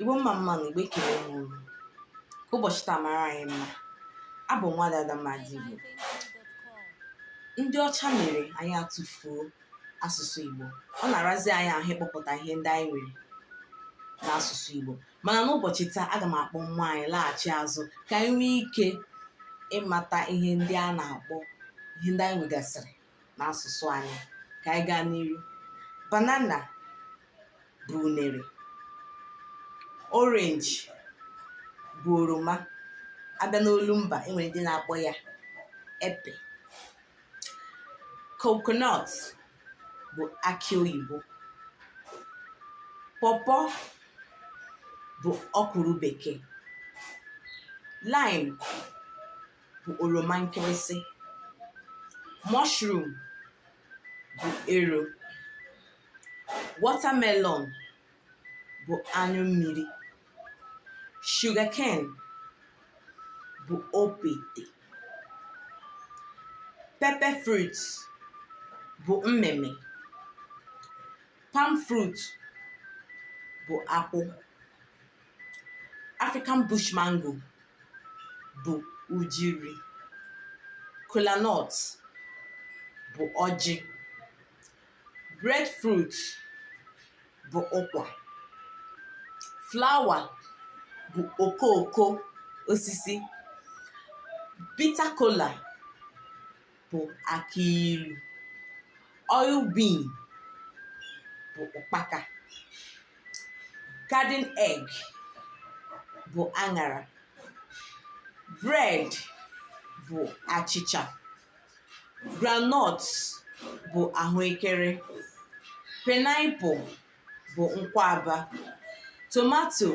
Igbo mma mma nụ. Igbo, ekele m unu. Ka ụbọchị taa mara anyị mma. Abụ m Nwada Adamma Igbo. Ndị ọcha mere anyị atụfuo asụsụ Igbo. Ọ na-arazi anyị ahụ ịkpọpụta ihe ndị anyị nwere n'asụsụ Igbo, mana n'ụbọchị taa, aga m akpọ mmụọ anyị laghachi azụ ka anyị nwee ike ịmata ihe ndị a na-akpọ ihe ndị anyị nwegasịrị n'asụsụ anyị. Ka anyị gaa n'iru. Banana bụ unere, orange bụ oroma. Abịa n'olu mba, enwere ndị na-akpọ ya epe. Coconut bụ akị oyibo. Pawpaw bụ ọkwụrụ bekee. Lime bụ oroma nkịrịsị. Mushroom bụ ero. Watermelon bụ anyụ mmiri. Sugarcane bụ okpete. Pepper fruit bụ mmịmị. Palm fruit bụ akwụ. African bush mango bụ ujiri. Kolanut bụ ọjị. Breadfruit bụ ụkwa. Flower bụ okooko osisi. Bitter kola bụ akị ilu. Oil bean bụ ụkpaka. Garden egg bụ aṅara. Bread bụ achịcha. Groundnut bụ ahụekere. Pineapple bụ nkwụaba. Tomato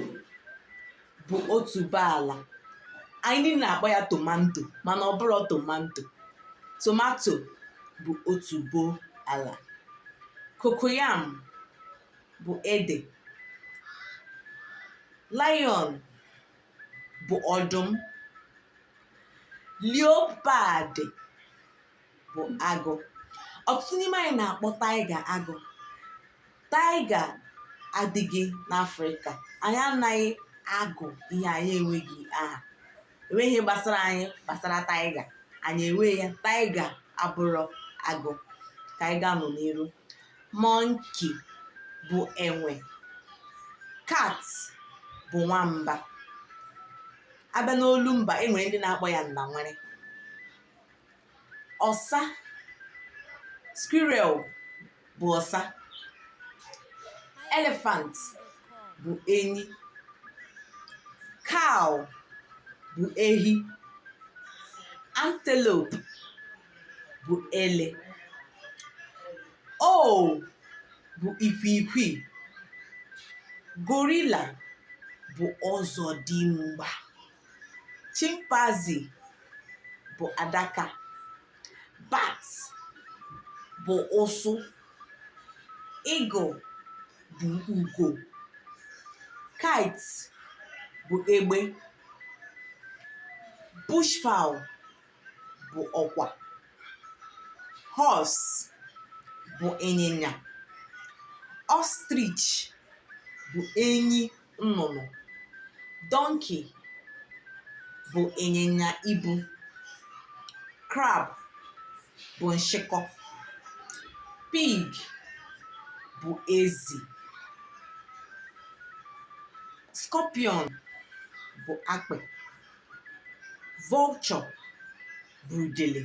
bụ otuboala. Anyị niile na-akpọ ya tomato, mana ọ bụrọ tomato. Tomato bụ otuboala. Cocoyam bụ ede. Lion bụ ọdụm. Leopard bụ agụ. Ọtụtụ n'ime anyị na-akpọ tiger agụ. Tiger adịghị n'Afrịka. Anyị anaghị agụ ihe anyị enweghị aha. Enweghị ihe gbasara anyị gbasara tiger. Anyị enweghị ya. Tiger abụrọ agụ. Ka anyị gaa nụ n'iru. Monkey bụ enwe. Cat bụ nwamba. Abịa n'olu mba, e nwere ndị na-akpọ ya nnanwere. Ọsa, squirrel bụ ọsa. Elephant bụ enyi. Cow bụ ehi. Antelope bụ ele. Owl bụ ikwiikwii. Gorilla bụ ọzọdimgba. Chimpanzee bụ adaka. Bat bụ ụsụ. Eagle bụ ugo. Kite bụ egbe. Bushfowl bụ ọkwa. Horse bụ ịnyịnya. Ostrich bụ enyi nnụnụ. Donkey bụ ịnyịnya ibu. Crab bụ nshịkọ. Pig bụ ezi. Scorpion bụ akpị. Vulture bụ udele.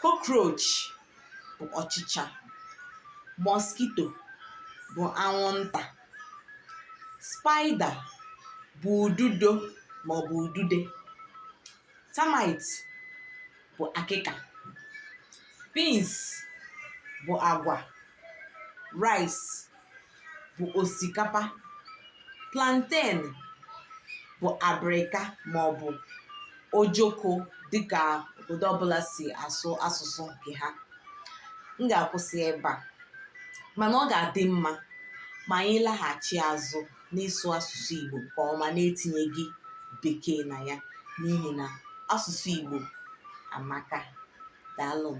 Cockroach bụ ọchịcha. Mosquito bụ anwụnta. Spider bụ ududo maọbụ udude. Termite bụ akịka. Beans bụ agwa. Rice bụ osikapa. Plantain bụ abịrịka maọbụ ojoko, dịka obodo ọbụla si asụ asụsụ nke ha. M ga-akwụsị ebe a, mana ọ ga-adị mma ma anyị laghachi azụ n'ịsụ asụsụ Igbo nke ọma na-etinyeghị bekee na ya, n'ihi na asụsụ Igbo amaka. Daalụ.